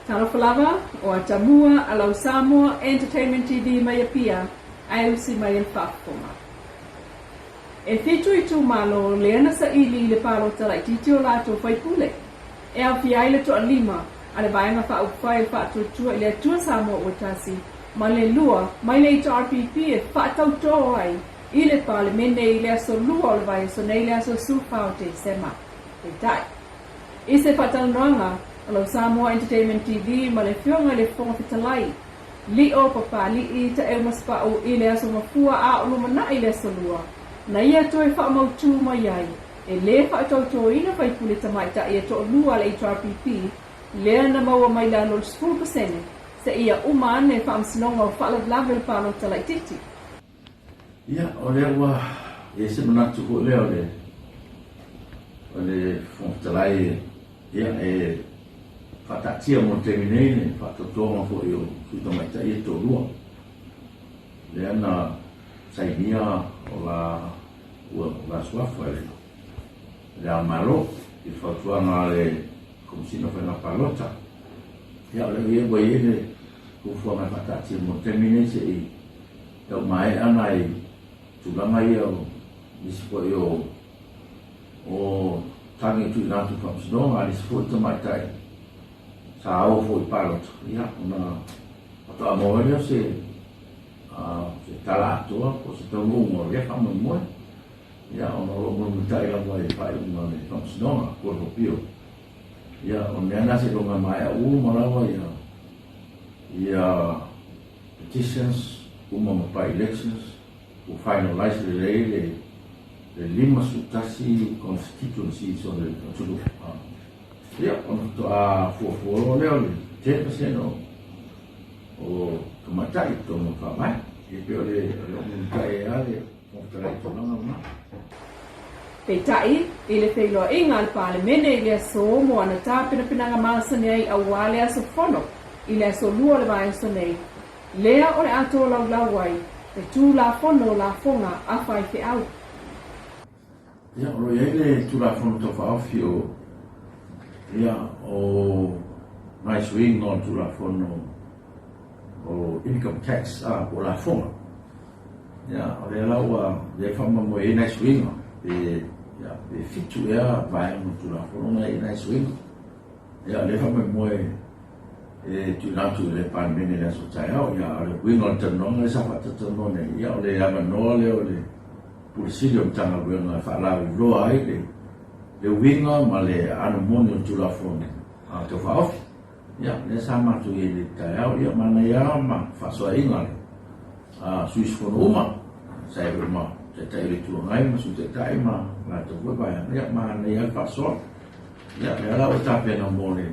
Talofa lava, o Atamua a lau Samoa Entertainment TV mai Apia, ae usi mai e le faafofoga. E fitu itumalo lea na saili i le palota laitiiti o latou faipule, e aofia ai le toalima a le Vaega Faaupufai o le Faatuatua i le Atua Samoa Ua Tasi ma le lua mai le HRPP e faatautō ai i le Palemene i le aso Lua o le vaiaso nei le aso 14 o Tesema. Peitai, i se faatalanoaga a lau Samoa Entertainment TV ma le Afioga i le Fofoga Fetalai, Lio Papali'i Taeumasepa'u i le aso Gafua a o lumanai le aso Lua, na ia toe faamautū mai ai e lē faatautōina faipule tamaitai e toalua a le HRPP lea na maua mai lalo o le 10% seia uma ane faamasinoga o faalavelave o le palota laitiiti. Ia, o lea ua i ai se manatu foi lea o le o le Fofoga Fetalai ia, e faataatia mo le taimi nei le faatautoga foi o sui tamaitai e toalua lea na sainia o la ua la suafa i le Ao Malo i le fautuaga a le Komesina o Faiga Palota. Ia, o lea ua i ai le fuafuaga e faataatia mo le taimi nei se i tau maea nai tulaga ia o nisi foi o o tagi e tuuina atu i faamasinoga a nisi foi tamaitai sa o foi i palota, ia, ona faatoa maua ai lea o se se tala atoa po o se taunuuga o lea faamoemoe, ia, ona o lo o mulimulitai lava i le faaiuga a le faamasinoga, Court of Appeal. Ia, o le mea lena seiloga e maea uma lava ia ia petitions uma ma by-elections ua finalize lelei le le 51 constituencies o le atunuu. Ia, ona faatoa fuafua loa lea o le 10% o o tamaitai i totonu o le faavae. E pei o le o le mulimulitai ai lava le Fofoga Fetalai i tulaga lena. Peitai, i le feiloaiga a le Palemene i le aso mo ana tapenapenaga masani ai aua le aso fono i le aso Lua o le vaiaso nei, lea o le a tolaulau ai le Tulafono Lafoga a Faifeau. Ia, o lo o i ai le Tulafono Tau Faaofi o, ia, o nai suiga o le Tulafono o Income Tax, a, po o lafoga. Ia, o lea la ua i ai faamoemoe i ai nai suiga, pe, ia, pe fitu ea vaega o le Tulafono na i ai nai suiga. Ia, o lea faamoemoe e tuuina atu i le Palemene i le aso taeao. Ia, a o le uiga o le talanoaga lea sa faatalatalanoa nei, ia, o le avanoa lea o le Pule Sili o Matagaluega e faalauiloa ai le le uiga ma le aano moni o le Tulafono Tau Faaofi. Ia, lea sa matou i ai i le taeao, ia, manaia lava ma faasoaina le sui usufono uma, sa i ai ma Taitai o le Itu Agai ma Sui Taitai ma latou foi vaega, ia, manaia lava le faasoa. Ia, lea la ua tapena mo le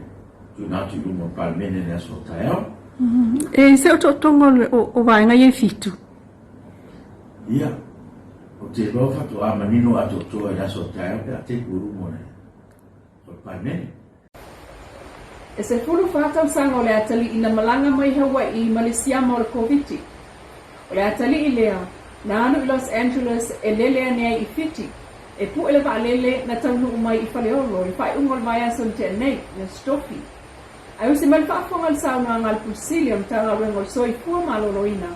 tuuina atu i luma o le Palemene i le aso taeao. E se otootoga o vaega ia e fitu? Ia, ou te iloa faatoa manino atoatoa i le aso taeao pe a tepu i luma o le Palemene. E 14 tausaga o le atalii na malaga mai Hawai'i ma le siama o le Koviti. O le atalii lea, na alu i Los Angeles e lele ane ai i Fiti, e pu'e le vaalele na taunuu mai i Faleolo i le faaiuga o le vaiaso na tea nei, i Aso Tofi. Ae usi mai le faafofoga i le saunoaga a le Pule Sili o Matagaluega o le Soifua Maloloina,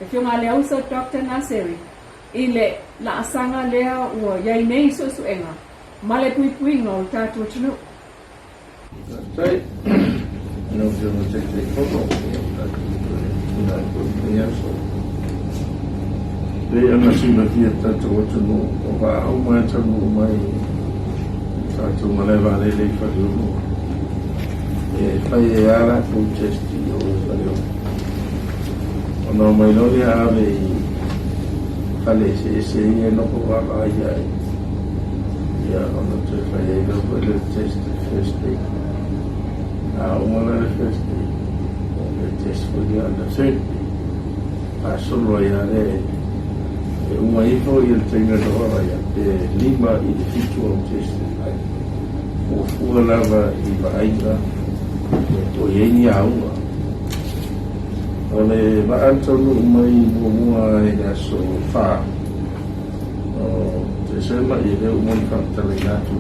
le Afioga a Leausa Doctor Naseri, i le laasaga lea ua i ai nei suesuega ma le puipuiga o le tatou atunuu. Faafetai i lau Afioga i le Taitaifono, ia ua tatou toe tulai foi i lenei aso. E pei ona silafia e le tatou atunuu, o vaa uma e taunuu mai i le tatou malae vaalele i Faleolo, e fai ai lava latou test i o i Faleolo. Ona omai loa lea ave i fale eseese ia e noho vaavaai ai, ia ona toe fai ai lea foi le test i le first day. A uma la le first day, o le test foi lea on the third day. Faasolo ai lava lea e uma ifo ia le taimi o le ora ia, pe 5 i le 7 au test e fai. Fuafua lava i vaaiga o i ai ni auga. O le vaa na taunuu mai muamua i le aso 4 o Tesema, ia lea ua uma ona faamatalaina atu,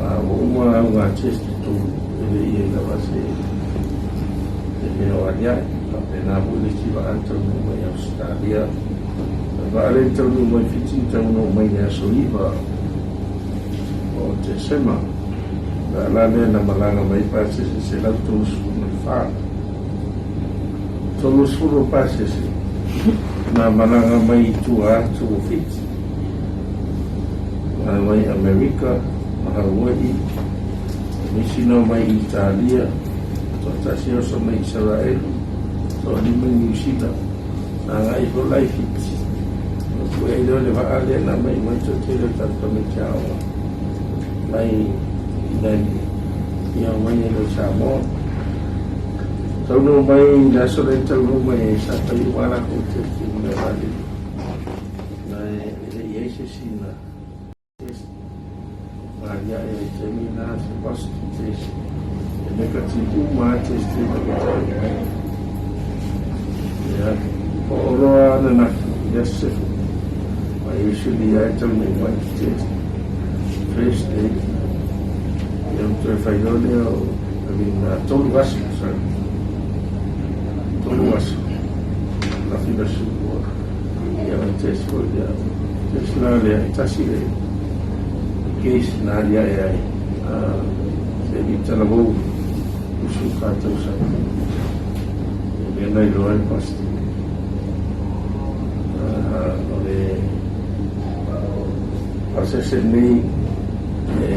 ua uma auga test e tolu, e le i i ai lava se le mea o aliae. Faapena foi le isi vaa na taunuu mai Ausetalia. O le vaa lea na taunuu mai Fiti na taunuu mai i le aso 9 o Tesema. O le vaa la lea na malaga mai ai pasese 134. 30 o pasese na malaga mai i tua atu o Fiti. Malaga mai Amerika ma Haua'i, nisi na omai i Italia, toatasi e oso mai Isaraelu, toalima i Niu Sila, na agai ifo la i Fiti. Ona pue ai lea o le vaa lea na aumai uma ai toatele o tatou tamaiti aoga mai i nai ia omai ai loa i Samoa. Taunuu mai i le aso lea na taunuu mai ai sa fai uma a latou test i mea vaalele. Na e le i ai se isi na test ma aliae ai taimi na se positive test. E negative uma lava test ia na taunuu mai. Ia, oo loa ananafi i le aso 10, ma usually lava e taunuu mai te test Thursday, ia ona toe fai loa lea o, I mean, tolu aso, sorry, tolu aso, anafi le aso lua, ia ona test foi lea. Test la lea, e tasi le case na aliae ai, se i talavou 14 tausaga. Ia lea na iloa ai le positive. O le pasese lenei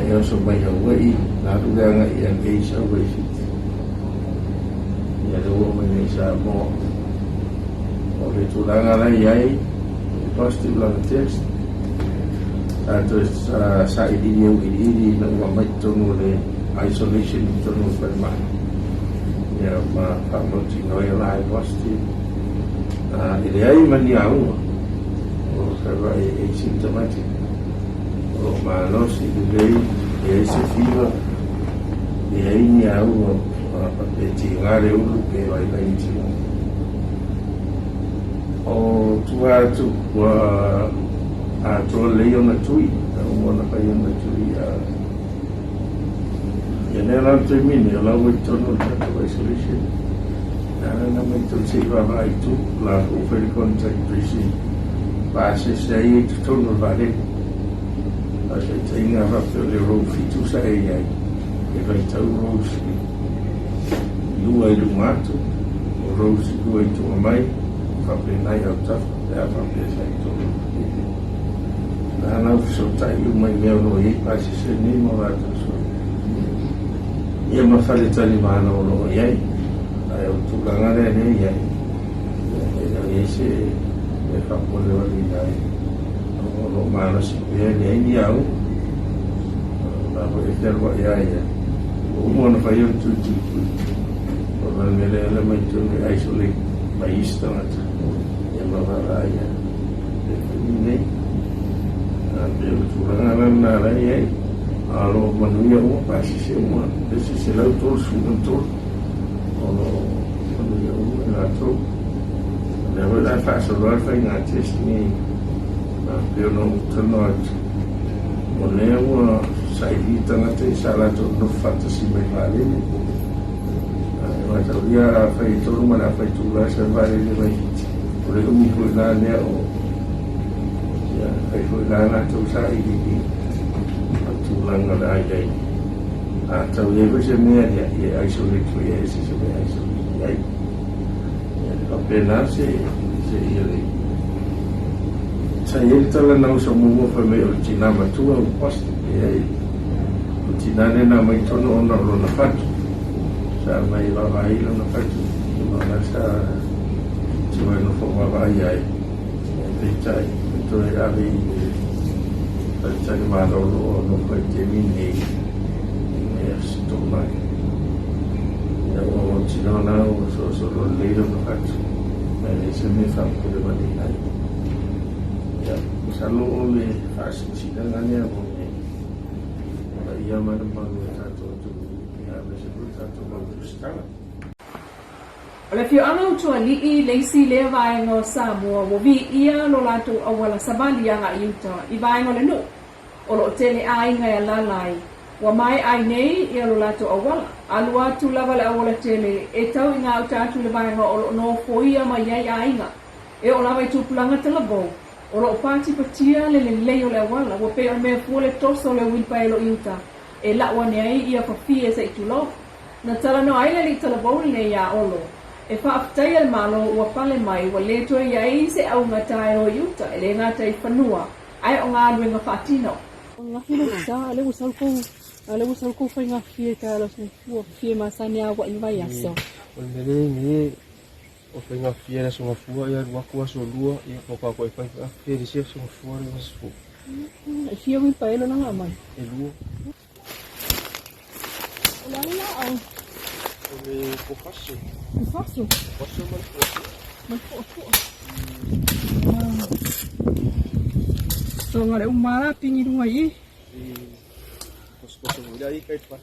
e oso mai Hawaii, na alu le agai i LA sau ai i Fiti. Ia lea ua oo mai nei i Samoa. O le tulaga la e i ai, e positive lana test, sa toe sailiili auiliili ina ua aumai i totonu o le isolation i totonu o le falemai. Ia ma faamautinoa ai o la e positive. E leai ma ni auga o feaveai asymptomatic. O lo o malosi lelei, leai se fever, leai ni auga pe tiga le ulu pe vaivai ni tiga. O tua atu ua atoa lelei ona tui, na uma ona fai ona tui a ia lea la le taimi nei, o la ua i totonu o le tatou isolation. Na ala na mai totonu se i vaavaai i tu, o la foi ua fai le contact tracing pasese ai i totonu o le vaalele. Faataitaiga faapea o le row 7 sa e i ai, e vaitau rows 2 i luga atu, o rows 2 i tua mai, faapena i autafa, pe a faapea sa i totonu o le vaalele. Na ala au fesootai uma i mea o lo o i ai pasese nei ma o latou soifua. Ia ma faletalimalo o lo o i ai, ae o le tulaga lea lea e i ai, e le o i ai se mea faapoleoleina ai. O lo o malosi pea, e leai ni auga. O la foi e fealuai lava ia. Ua uma ona fai ona tuitui. O le mea lea na mai totonu e isolate mai isi tagata ia ma vaavaai ai. Le taimi nei, pei o le tulaga la lena la e i ai. A o lo o manuia uma pasese uma, le isi 133 o lo o manuia uma i latou. O lea foi la e faasolo ai le faiga test nei, pei ona ou talanoa atu, o lea ua saili tagata i sa latou nofo faatasi mai le vaalele. E mataulia a fai e tolu ma le afa itula e sau le vaalele mai Fiti. O le umi foi la lea o ia fai foi la latou sailiili o tulaga o le a i ai. A tau i ai foi se mea, ia e isolate foi e ese se mea e isolate i ai. Ia faapena se se ia le Sa i ai le tala na uso muamua fai mai o le tina matua ua positive. E o le tina lea na aumai tonu ona o lona fatu. Sa aumai e vaavaai i lona fatu ma o la sa tua e nofo vaavaai ai. Peitai, e toe ave i le faletali malolo o nofo ai taimi nei i Aso Toonai. Ia ua mautinoa la ua solosolo lelei lona fatu, ma e leai se mea e faapule valeina ai. Ia, masalo o le faasilasilaga lea mo le paia ma le mamalu o le tatou atunuu, ia aemaise foi le tatou mau tusitala. O le afioaga o Utualii le isi lea vaega o Samoa ua viia lo latou auala savali agai i uta i vaega o le nuu o lo o tele aiga e alaala ai, ua maea ai nei ia lo latou auala. Alu atu lava le aualatele e tau i gauta atu i le vaega o lo o nofoia mai ai aiga. E oo lava i tupulaga talavou, o lo o patipatia le lelei o le auala, ua pei o le mea fua le toso o le uilipaelo i uta e lau ane ai ia fafie se i tulou. Na talanoa ai le alii talavou lenei iā Olo, e faafetaia le Malo ua pale mai ua le toe i ai se augata e o i uta e le gata i fanua ae o galuega faatino. Gafi le sa, lea ua sau kou, lea ua sau kou faigafie i taeao aso Gafua, fie masani a uaʻi vaiaso. O le mea lea i nei, o faigafie le aso Gafua, ia alu atu aso lua, ia toka atu ai faigafie le isi aso Gafua le aso fou. E fia uipaelo langa aumai? E lua. O le a le laau? O le pofaso. Pofaso? Pofaso ma le puapua. Ma le puapua. So nga le uma la pingi lunga i. I posoposo foi la i kai pa.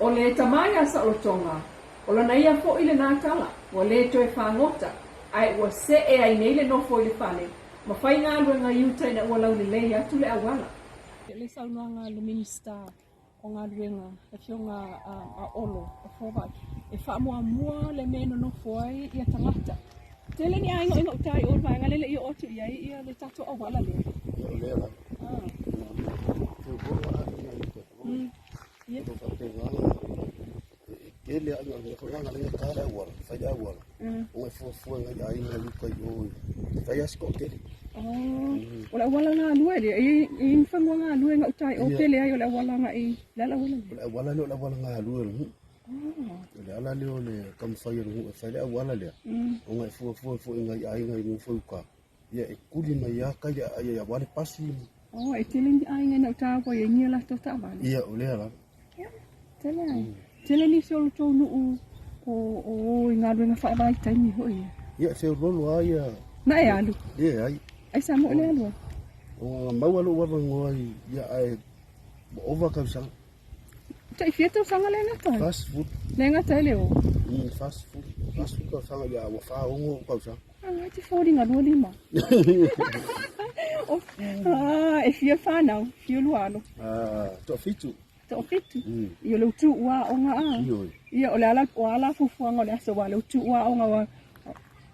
O le tama iā Saolotoga, o lana ia foi lena tala, ua le toe fagota, ae ua see ai nei le nofo i le fale, ma fai galuega i uta ina ua laulelei atu le auala. Le saunoaga a le Minisita o Galuega, le Afioga a Olo Fovai, e faamuamua le mea e nonofo ai ia tagata. Tele ni aiga o i gauta i o i le vaega lea e le i oo atu i ai ia le tatou auala lea. Ia o lea lava. O faapena e tele aiga o lea foi na ta le auala, fai le auala. O e fuafua ngai aiga i uka i o e fai lava si toatele. O le auala galue lea, e i ai ni fanua galue gauta i o pe leai o le auala agai, le a le auala lea? O le auala lea o le auala galue o le nuu. O le ala lea o le taumafai o le nuu e fai le auala lea, ona e fuafua foi ngai aiga i nofo i uka. Ia e kuli mai lava kai le aai aua le pasi. Oh, e tele ni aiga i gauta ua i ai ni a latou taavale. Ia, o lea lava. Tele ai. Tele nisi o lo tou nuu o o i galuega faavaitaimi foi ia. Ia, e feoloolo lava ia. Na e alu? Leai. Aisea moi le alu ai? Ona maua lou avanoa ia ae ua ova tausaga. Tai fia tausaga le gata ai? 40. Le gata ai le o? 40. 40 tausaga ia ua 46 tausaga. Ah, e te foliga 25. Ah, e fia fanau, fia lua alo. Ah, toafitu. Toafitu. Ia o le utu ua aoga a. Ia o le ala o ala fuafuaga o le aso aua o le utu ua aoga ua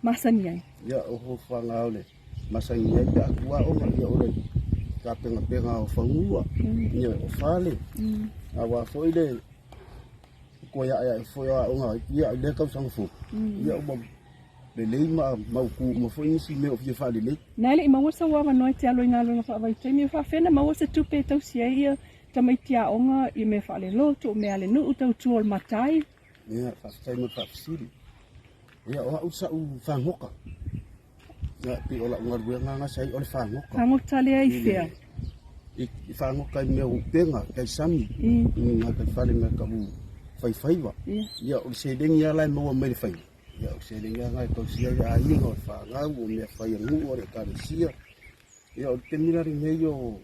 masani ai. Ia o fuafuaga o le masani ai pe a tu aoga ia o le tapenapena o fanua, ia o fale. Aua foi le toe aeae foi o aoga ia i lea tausaga fou, ia ua lelei ma mautu uma foi nisi mea o fia faalelei. Na e le i maua sou avanoa e te alu ai i galuega faavaitaimi, o faafefea na maua se tupe e tausi ai ia tamaiti aoga i mea faalelotu, o mea a le nuu, tautua o le matai? Ia, faafetai mo le faafesili. Ia, o au sa'u fagoka. Ia, pei o la'u galuega na sa i o le fagoka. Fagota lea i fea? I fagoka i mea o upega, tai sami, i ngā tai fale mea ka'u faifaiva. Ia, o le seleni lava la e maua mai le faiva. Ia, o le seleni lava na e tausia ai aiga, o le fanau, o mea fai a nuu, o le ekalesia. Ia, o le taimi la lenei o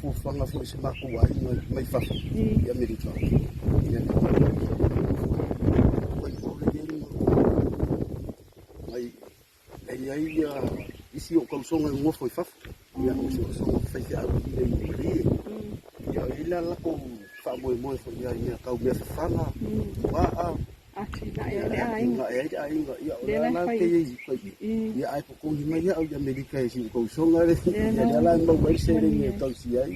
fuafuaga foi a si matou aiga mai fafo i Amerika. Ia, mai e i ai ia isi o tausoga e nofo i fafo. Ia, o si tausoga faifeau i le malie. Ia, e i ai la latou faamoemoe foi i mea tau mea fafaga, puaa, Atinae ai le aiga. Atinae ai le aiga. Ia, o lea la te i ai. Ia, ae totogi mai au i Amerika e si ou tausoga lea. Ia, lea la e maua ai le seleni e tausia ai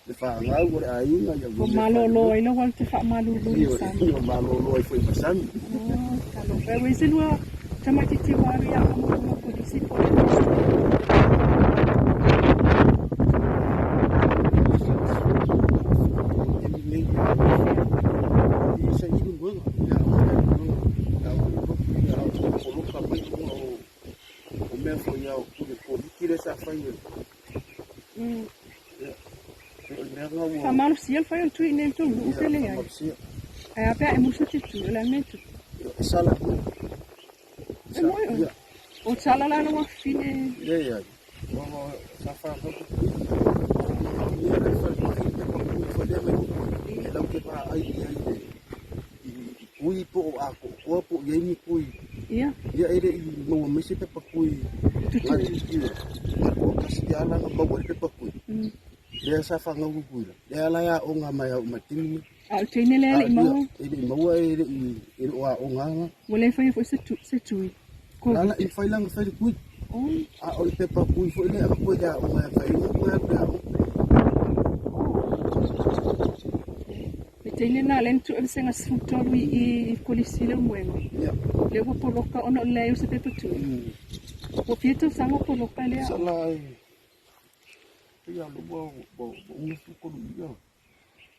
le fanau o le aiga. Ia, Ua malolo ai lau alu te faamalulu i le sami. Ua malolo ai foi ma sami. Oh, talofa. E ua i se lua tamaitiiti ua alu i aoga ma lua polisi po o le Faamalosia le fai o le tui i nei i le tou nuu pe leai. Ae a pe a e musu te tui, o le a le mea e tupu? E moe oe. O tala la lou afafine. Leai. Sa fanau te kui. Ia le falemai le pakui foi lea mai e lau te vaai i ai le i kui po o atoatoa po o i ai ni kui. Ia. Ia e le i maua mai se pepa kui. Tutu. Nga toatasi lava la na maua ai le pepa kui. Lea sa fanau Tutuila, lea la e aoga mai au mai taimi nei. A o le teine lea e le i maua? E le i maua e le i e le o aoga lava. Ua le faia foi se tu, se tui? Lala i fai lana fai le tui. Oh. A o le pepa tui foi lea avatu ai le aoga e fai ai toe alu i le aoga. Le teine lena lea na tuu vasega 13 i i i kolisi i Leulumoega. Ia. Lea ua poloka ona o le leai o se pepa tui. Ua fia tausaga o poloka lea. Sala e Ia lo ua ua ua uma 13 ia.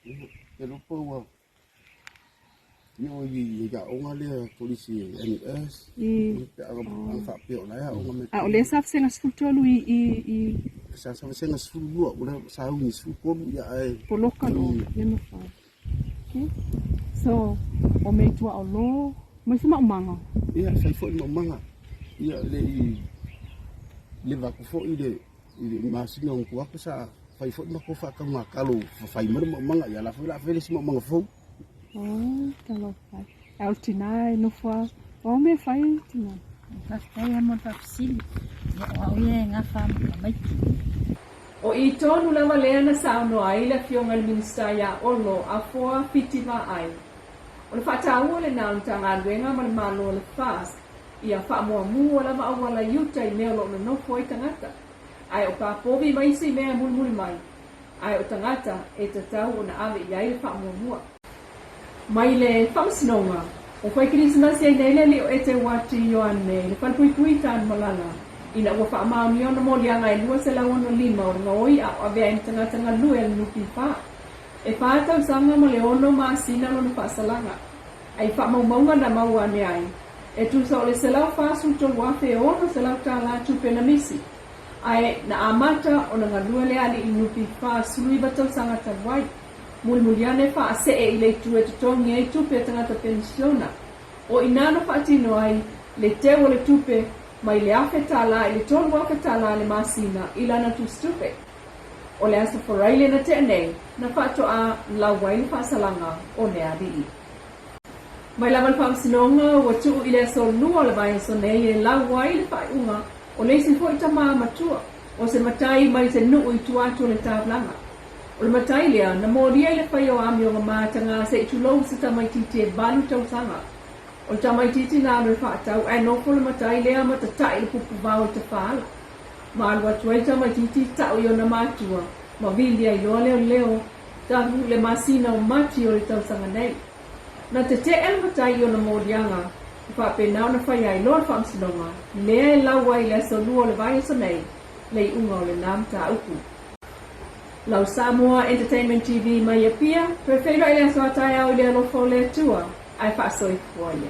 Ia, e lo pa ua Ia o i i aoga lea kolisi NUS. Pe a a faapea o la e aoga mai. A o lea sa vasega 13 i i i Sa sa vasega 12 ua sauni 13 ia ae poloka loa le mafai. Okay. So, o mea i tuaolo, mai se maumaga. Ia, fai foi maumaga. Ia, le i leva atu foi le i le masina o tua atu sa fai foi matou faatauga talo fai mai le maumaga. Ia la foi la fai le isi maumaga fou. Oh, talofa. Ae o le tina e nofo lava. O a mea e fai tina? Faafetai lava mo le faafesili. Ia, o au ia e gafa ma tamaiti. O i tonu lava lea na saunoa ai le Afioga i le Minisita ia Olo Afoa Fiti Vaai. O le faataua lena o le Matagaluega ma le Malo o le FAST ia faamuamua lava auala i uta i mea o lo o nonofo ai tagata. Ae o papovi ma isi mea e mulimuli mai, ae o tagata e tatau ona ave i ai le faamuamua. Mai le Faamasinoga, ua fai Kerisimasi ai nei le alii o Eteuati Ioane i le falepuipui i Tanumalala, ina ua faamaonia ona moliaga e 265 o le gaoi a o avea ai ma tagata galue a le NPF. E fa tausaga ma le ono masina lona faasalaga, a i faamaumauga na maua ane ai, e tusa o le $143,600 tupe na misi, ae na amata ona galue le alii i le NPF 19 tausaga talu ai. Mulimuli ane faasee i le itu e totogi ai tupe a tagata penisiona. O i ina na faatino ai le teu o le tupe mai le $1,000 i le $3,000 le masina i lana tusitupe. O le Aso Faraile na tea nei na faatoa lau ai le faasalaga o lea alii. Mai lava le Faamasinoga ua tuu i le aso lua o le vaiaso nei e lau ai le faaiuga o le isi foi tama matua o se matai mai se nuu i tua atu o le taulaga. O le matai lea, na molia i le fai o amioga mataga se i tulou se tamaitiiti e valu tausaga. O le tamaitiiti na alu e faatau ae nofo le matai lea ma tata'i le pupu vao i tafaala. Ma alu atu ai le tamaitiiti ta'u i ona matua ma vili ai loa leoleo tahu le masina o Mati o le tausaga nei. Na tete'e le matai i ona moliaga ma faapena ona fai ai loa le faamasinoga lea e lau ai i le aso lua o le vaiaso nei le iuga o lena mataupu. Lau Samoa Entertainment TV mai Apia, toe feiloai le aso a taeao i le alofa o le Atua, ae faasoifua ia.